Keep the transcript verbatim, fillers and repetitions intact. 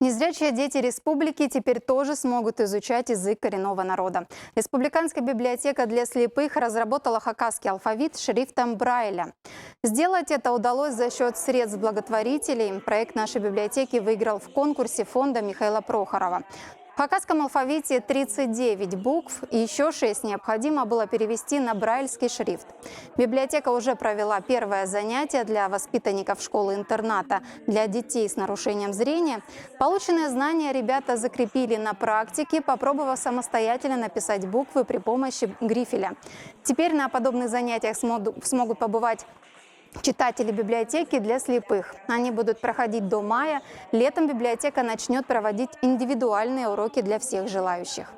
Незрячие дети республики теперь тоже смогут изучать язык коренного народа. Республиканская библиотека для слепых разработала хакасский алфавит шрифтом Брайля. Сделать это удалось за счёт средств благотворителей. Проект нашей библиотеки выиграл в конкурсе фонда Михаила Прохорова. В хакасском алфавите тридцать девять букв, и ещё шесть необходимо было перевести на брайльский шрифт. Библиотека уже провела первое занятие для воспитанников школы-интерната для детей с нарушением зрения. Полученные знания ребята закрепили на практике, попробовав самостоятельно написать буквы при помощи грифеля. Теперь на подобных занятиях смогут побывать читатели библиотеки для слепых. Они будут проходить до мая. Летом библиотека начнёт проводить индивидуальные уроки для всех желающих.